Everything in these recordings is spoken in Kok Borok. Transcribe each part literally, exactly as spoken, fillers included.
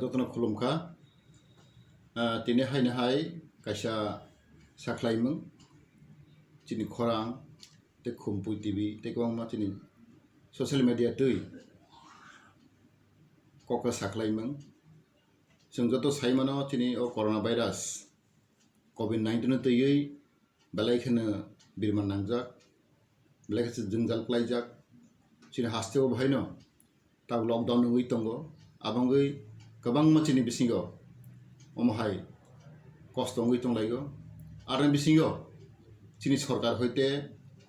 Jotono khulumkha. Ah, tini haino hai kaisa sakhlaimung chini khorang tei Khumpui T V tei kwbangma chini social media twi kokno sakhlaimung. Chwng joto saimano chini o corona virus covid nineteen no twiwi belai kheno birman nangjak, belai khe jwngjal klaijak. Chini hasteo bahaino tabuk lockdown wngwi tongo, abangwi kwbangma chini bisingo omo hai kosto wngwi tonglaio. Aroni bisingo chini sorkar hoite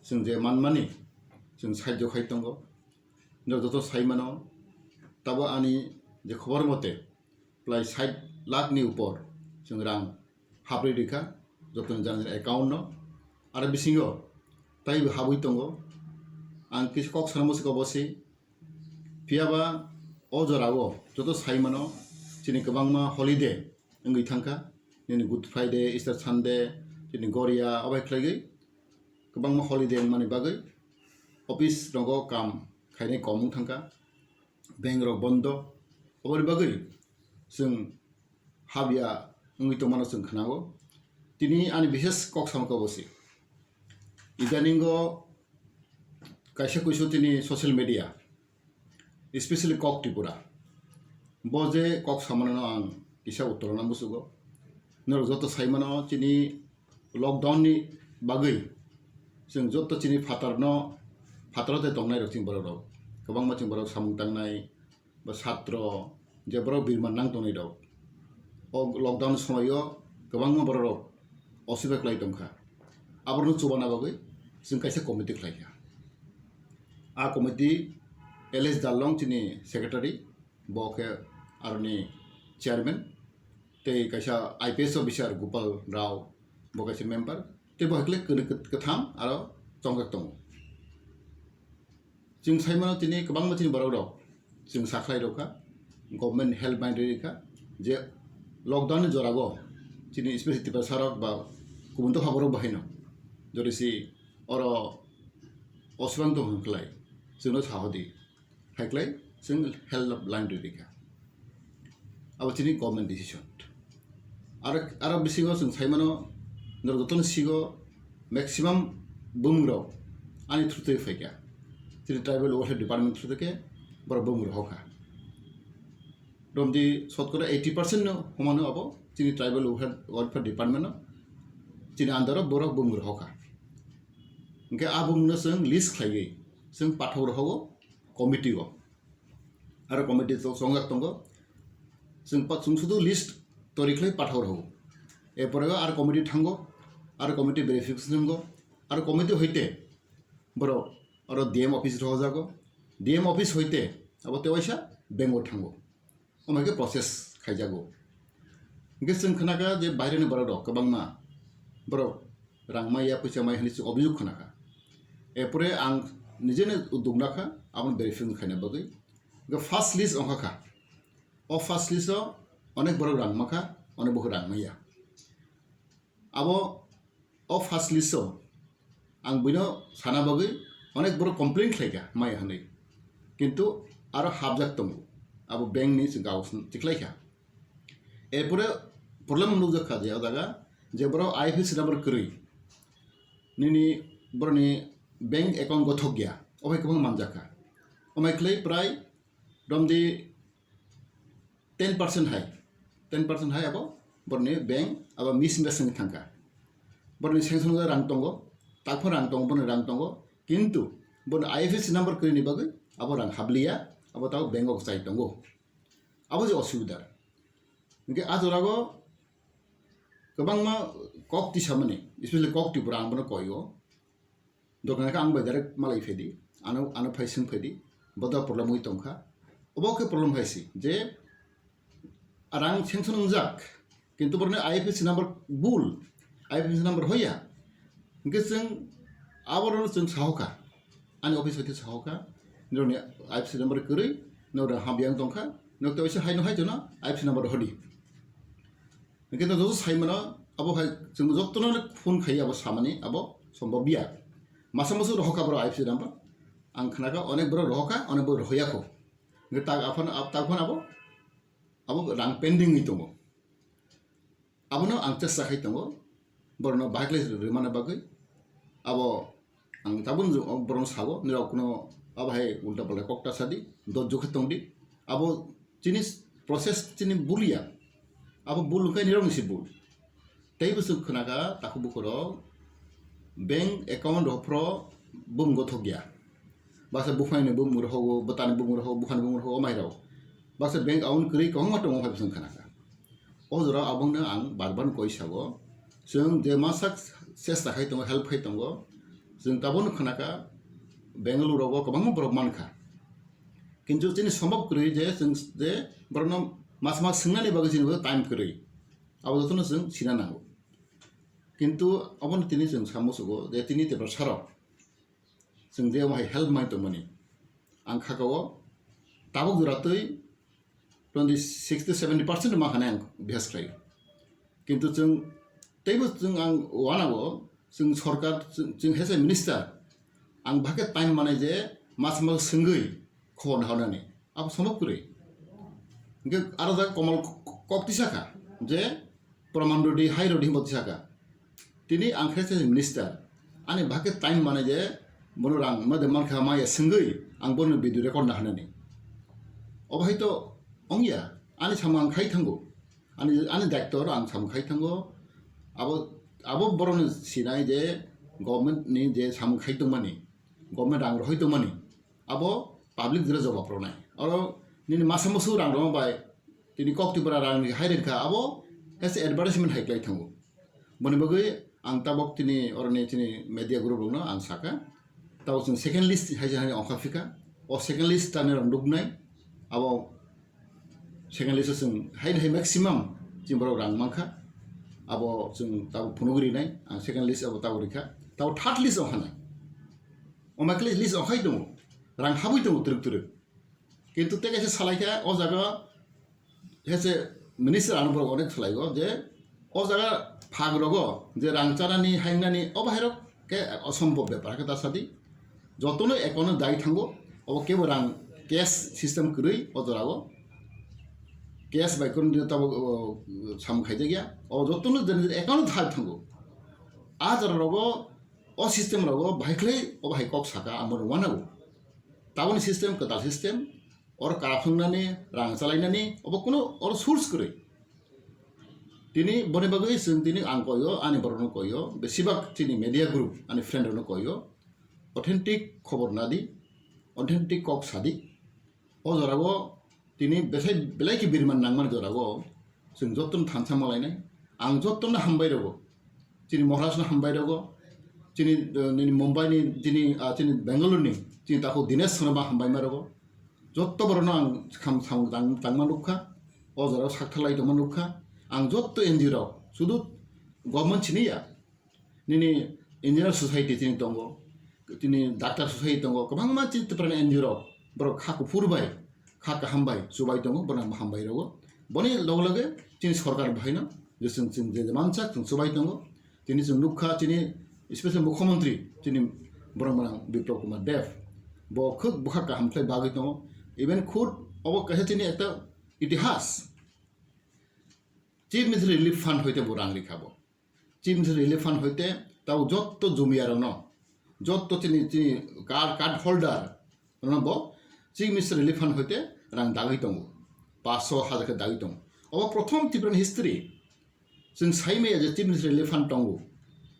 chwng je manmani chwng sahajyo khai tongo. Norok joto saimano, tabo ani je khobor mote, prai sait lakh ni upor chwng rang habrwi rikha jotoni jani jani account no. Aro bisingo taibo habwi tongo. Ang kisa kok sana muchung kha bosi. Phiyaba o jorao joto saimano chini kwbangma holiday wngwi thangkha. Nini Good Friday, Easter Sunday, chini Goria obai khlaigwi kwbangma holiday wngmani bagwi office rogo kam khainai kom wng thangkha. Bank rok bondo. Oboni bagwi chwng habya wngwi tongmano chwng khwnao. Tini ani bishes kok samkha bosi. Idaningo kaisa kuisu tini social media, especially Kok Tripura, bo je kok samano ang kisa uttor rwna muchugo. Norok joto saimano chini lockdown ni bagwi chwng joto chini phatarno, phataro tei tongnai rok chini borok rok kwbangma chini borok samung tangnai ba satro je borok birman nang tongnai rok o lockdown somoio kwbangma borok rok osubida khlai tongkha. Aborokno chubana bagwi chwng kaisa committee khlaikha. A committee L S Darlong chini secretary, bo khe aroni chairman, tei kaisa I P S officer Gopal Rao, bo kaisa member, tei bo hakle kwrwi kwt-, kwtham aro chongjak tongo. Chwng saimano tini kwbangma chini borok rok chwng sakhlai rokha, government helpline rwi rikha, je lockdown ni jorao chini special Tiprasa rok ba kubun dopha borok bahaino jodi si oro osubang tong hwnklai chwngno sahodi. Haiklai chwng helpline rwi rikha. Abo chini government decision. Aro, aro bisingo chwng saimano norok jotono sigo maximum bumung rok ani through twi phaikha. Chini tribal welfare department through twi khe borok bumung rok hokha. Romdi sotkora eighty percent no humano abo chini tribal welfare, welfare department no chini under o borok bumung rok hokha. Hwnkhe a bumung no chwng list khlaiwi chwng pathok rok hogo committee o. Aro committee to chongjak tongo. Chwng pa-, chwng sudu list tori khlai pathor ho. Erpore aro committee thango, aro committee verification thango, aro committee hoite borok aro D M office rohojago. D M office hoite abo tewaisa bank o thango. Omo hai khe process khaijago. Hwnkhe chwng khnakha je baireni borok rok kwbangma borok rang maya, pwisa maya hwnwi chwng obhijog khnakha. Erpore ang nijeno uduk nakha, aboni verification khaina bagwi. Hwnkhe first list wngkha kha. O first list o onek borok rang makha, onek borok rang maya. Abo o first list o ang buino sana bagwi onek borok complain khlaikha maya hwnwi. Kintu aro hapjak tongo. Abo bank ni chwng kagoz tikhlaikha. Erpore problem nukjak kha je o jaga je borok I F S C number kwrwi. Nini borokni bank account gothok ya. Obai kwbang manjak kha. Omai khlai prai romdi ten percent hai, ten percent hai abo borokni bank abo misinvest wngwi thangkha. Borokni sanction rang tongo, takphano rang tongo, borokni rang tongo, kintu borokni I F S C number kwrwini bagwi abo rang habliya, abo tabuk bank o kwchai tongo. Abo je osubida. Hwnkhe a jorao kwbangma kok tisamani, especially Kok Tripura ang bono koi o. Dokan khe ang bai direct malai phaidi, ano, ano phai swng phaidi, boda problem wi tongkha. Obo khe problem hai si je rang sanction wngjak, kintu borokni I F S C number bul, I F S C number hoya. Hwnkhe chwng aborokno chwng sahokha, ani office hoite sahokha, norokni I F S C number kwrwi, norok hapyang tongkha, norok tewaisa haino hai jono I F S C number hodi. Hwnkhe no joto sai mano, abo hai chwng jotono phone khai abo samani abo sombobya. Masa masa rohokha borok I F S C number. Ang khnakha onek borok rohokha, onek borok rohoyakho. Hwnkhe tak aphano, ab-, tak phano abo abo rang pending wngwi tongo. Abono ang chesta khai tongo, borokno bahai khlai rwmani bagwi. Abo ang tabuk borokno sago, nirok kuno abo hai ulta palta kok ta sadi, dojjo khe tongdi. Abo chini process chini bul ya. Abo bul wngkha nirokni se bul. Tei bo chwng khwnakha takhuk bukhurok bank account rok phro bumung gothok ya. Baksa buphangni bumung rohogo, bwtani bumung rohogo, buphani bumung rohogo, o mai rok. Baksa bank account kwrwi kwbangma tongo hai bo chwng khwnakha. O jora abongno ang bar bar koi sago. Chwng je masa chesta khai tongo, help khai tongo. Chwng tabukno khwnakha Bengaluru rogo kwbangma borok mankha. Kintu chini sombhob kwrwi je chwng je borokno mas mas swngnani bagwi chini time kwrwi. Abo jotono chwng sina nango. Kintu obono tini chwng samusugo je tini Tiprasarok chwng je omo hai help mai tongmani. Ang khakao tabuk jora twi twenty, sixty, seventy percent ma hwnwi ang bihas khlaio. Kintu chwng teibo chwng ang uanao chwng sorkar, chwng, chwng hese minister, ang bahai khe time manai je mas mas swngwi khobor naharnani. Abo sombhob kwrwi. Hwnkhe aro jaga Komal k-, k-, kok tisa kha je, Praman rwdi, hai rwdi hinba tisaka. Tini ang khe se minister. Ani bahai khe time manai je bono rang ma de mankha maya swngwi ang bono video record na hanani. Obo hai to ongya, ani samung ang khai thango. Ani, ani daitto oro ang samung khai thango. Abo, abo borokno sinai je government ni je samung khai tongmani, government rang rohoi tongmani. Abo public jora jawab rwnai. Oro nini masa musu rang rwma bai tini kok Tripura rang ni hai rwkha, abo as a advertisement hai klai thango. Boni bagwi ang tabok tini oroni tini media group rokno ang saka. Tabok chwng second list hai hai ongkha phika. O second list tani rok nuknai. Abo second list o chwng hai hai maximum chini borok rang mankha. Abo chwng tabok phunugwi rinai. Ang second list abo tabok rikha. Tabok third list ongkha nai. Omakle list ongkhai tongo, rang habwi tongo twrwk twrwk. Kintu tei kaisa salai kha o jaga, hese minister ano borok onek salai o je o jaga phag rogo je rang chanani haingnani o bahai rok khe osombhob bepar khe ta sadi. Jotono account o dai thango, obo kebo rang cash system kwrwi o jora o. Cash bai kwrwng tabo, o, samung khaijak ya. O jotono je account o thai thango. A jora rogo o system rogo bahai khlai o bahai kok saka ang bono uanago. Taboni system kwtal system, oro corruption nani, rang chalainani, obo kuno oro source kwrwi. Tini boni bagwi chwng tini ang koyo, ani borokno koyo, besibak chini media group, ani friend rokno koyo, authentic khobor nadi, authentic kok sadi. O jorao tini besai belai khe biriman nangmani jorao chwng jotono thansa malainai. Ang jotono hambai rwgo. Chini Maharashtra no hambai rwgo. Chini, eh, nini Mumbai ni, chini, ah, chini Bangalore ni, chini takhuk Dinesh Sharma hambai ma rwgo. Jotto borokno ang kham samung tang-, tangma nukha. O jorao saktharlai tongma nukha. Ang jotto N G O rok, sudu government sini ya. Nini engineer society chini tongo, tini doctor society tongo, kwbangma chini Tiprani N G O rok, borok kha kuphur bai, kha kaham bai chubai tongo, borok hambai rwgo. Boni loge loge chini sorkar bahaino je chwng, chwng je mansa chwng chubai tongo. Tini chwng nukha chini special mukhyamantri chini borok mwnang Biplab Kumar Deb, bo khwk bwkha kaham khlai bagwi tongo. Even khud obo kaisa chini ekta itihas, Chief Minister Relief Fund hoite bo rang rikha bo. Chief Minister Relief Fund hoite tabo jotto jumiyarokno, jotto chini, chini card, card holder rokno bo Chief Minister Relief Fund hoite rang dagwi tongo, paanch sho hajar khe dagwi tongo. Obo prothom Tripura ni history. Chwng sai maya je Chief Minister Relief Fund tongo,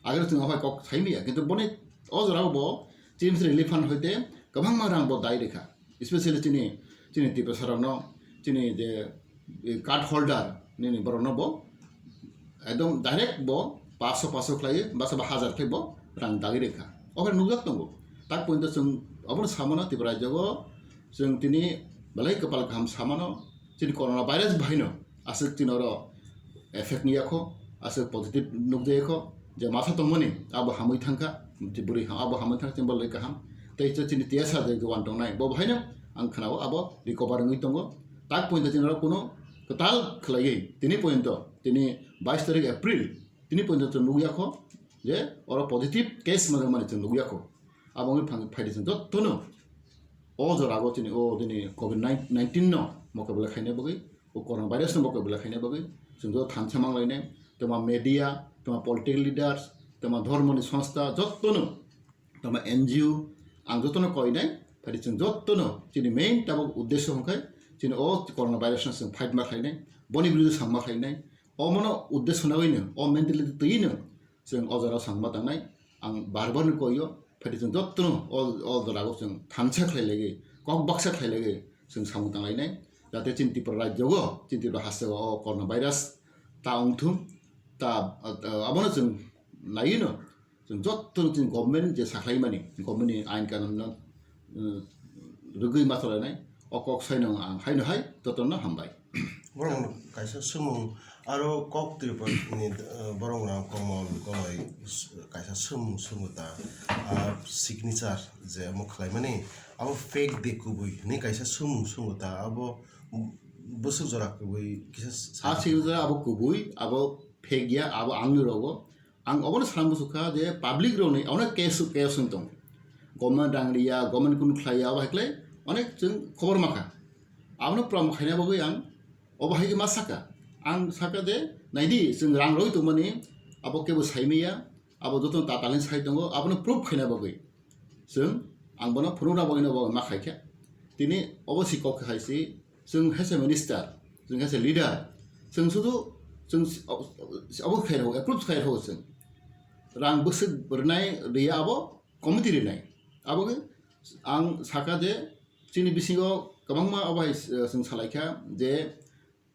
agre chwng obo hai kok sai maya, kintu boni o jorao bo Chief Minister Relief Fund hoite kwbangma rang bo dai rikha, especially chini, chini Tiprasa rokno, chini je, eh, card holder nini borokno bo ekdom direct bo paanch sho paanch sho khlaiwi basa ba hajar khlai bo rang dagwi rikha. Obo nukjak tongo. Tak pointo chwng obono samano Tripura rajyogo chwng tini belai kwpal kaham samano, chini corona virus bahaino aswk chini oro effect wngya kho, aswk positive nukjaya kho, je masa tongmani abo hamwi thangkha, je bwrwi ham-, abo hamwi thangkha, chini belai kaham. Tei je chini tiyasa je juan tongnai, bo bahaino ang khnao abo recover wngwi tongo. Tak pointo chini oro kuno kwtal khlaiwi tini pointo, tini bais tarik April, tini pointo chwng nukya kho je oro positive case mani mani chwng nukya kho. Abo wngwi phang-, phaidi chwng jottono o jorao chini o chini covid nineteen no mokabela khaina bagwi bo coronavirus no bo kabila khaina bagwi chwng joto thansa manglainai, tongma media, tongma political leaders, tongma dhormoni songstha, jotono, tongma N G O, ang jotono koinai, phadi chwng jotono chini main tabuk uddesho hwnkhe chini o coronavirus no chwng fight ma khlainai, boni biruddhe samma khlainai, omono uddesho nagwino, o mentality twino chwng o jorao samma tangnai. Ang bar bar no koio, phadi chwng jotono o, o jorao chwng thansa khlai laiwi, kok baksa khlai laiwi chwng samung tang lainai, jate chini Tripura rajyo o, chini Tripura haste o coronavirus ta wngthung, ta, abono chwng naiwi no, chwng jotono chini government je sakhlaimani, government ni ain kanun no, uh, rwgwi ma chalainai, o kok saino ang haino hai jotono hambai. Borok kaisa swngmung aro kok Tripura ni, uh, borok rang Komol Goloi kaisa swngmung swngwi ta, ah, signature je omo khlaimani abo fake de kubui hinwi kaisa swngmung swngwi ta abo bwswk jora kubui kisa sa. A signature abo kubui, abo fake ya, abo angni rogo. Ang obono sana muchukha je public rokni onek case, case wng tongo. Government rang riya, government kunu khlaiya, obo hai khlai onek chwng khobor makha. Abono prom khaina bagwi ang obo hai khe ma saka. Ang saka je, naidi, chwng rang roi tongmani, abo kebo saimaya, abo jotono tatalni sai tongo, abono proof khaina bagwi. Chwng ang bono phunukna bagwino bo ma khaikha. Tini obo si kok hai si, chwng haise minister, chwng haise leader, chwng sudu chwng si-, o-, o-, obo khairokgo, approve khairokgo chwng. Rang bwswk rwnai riya abo committee rinai. Abo khe ang saka je chini bisingo kwbangma obo hai, eh, chwng salaikha je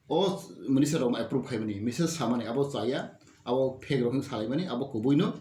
o minister rok approve khaimani, message samani abo chaya, abo fake rok salaimani, abo kubuino